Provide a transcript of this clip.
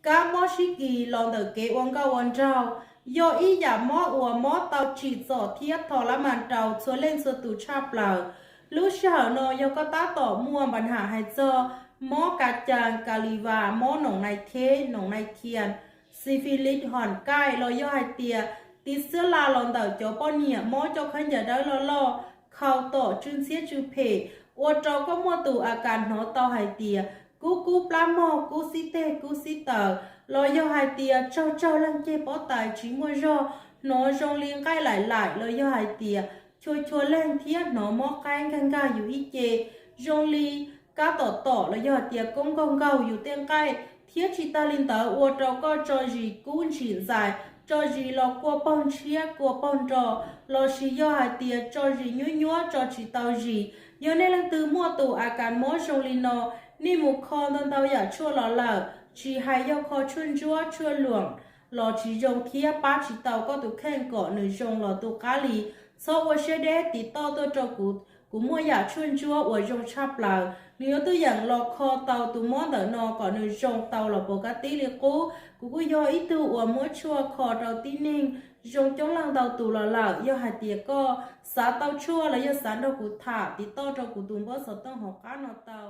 Kab mob sib kis los ntawm kev ua nkauj ua nraug yog ib yam mob uas mob tau tsim txom thiab tho lab mas rau txhua leej txhua tus tshaj plaws. Lub sij hawm no yog koj tab tom muaj npa nham hais txog mob ka cas, ka li vas, mob noom nai theb, noom nai thias, syphilis, hom kaij los yog hais tias tiv xiab la los ntawm cov poj niam mob coj khaub ncaws dawb loj loj, khau tom tsw ntxhiab tsw phem, ua rau koj muaj tus a kas hnov tau hais tias kub kub plab mog, kub xib teg kub xib taws, los yog hais tias tsaug tsaug leeg ceg pob tais tsis muaj zog, hnov zoo li nqaij laim laim los yog hais tias chua chua leeg thiab hnov mob qaib nkag nkag yus ib ce, zoo li kab tom tom los yog hais tias koob nkaug nkaug yus tej nqaij, thiab tsis tas li ntawd ua rau koj tso zis kub ntsim ntxais, tso zis los kua paug ntshiab kua paug nro, los sis yog hais tias tso zis nyuab nyuab tso tsis tau zis. Yog nej leej twg muaj tus a kas mob zoo li no, nej mus kho ntau ntau yam tshuaj los lawm, tsis hais yog kho tshuaj ntsuab tshuaj luam los tsis zoo thiab pab tsis tau koj tus kheej kom nws zoo los tu qab li. Txhob ua siab deb, tiv toj tuaj rau kuv, kuv muaj yam tshuaj ntsuab uas zoo tshaj plaws, nws yuav tuaj yeem los kho tau tus mob ntawm no kom nws zoo tau los puas kab tib li qub. Kuv kuj yog ib tug uas muab tshuaj kho rau tib neeg zoo coob leej ntau tus los lawm. Yog hais tias koj xav tau tshuaj los yog xav nrog kuv tham, tiv toj rau kuv tus npawb xov tooj hauv qab no tau.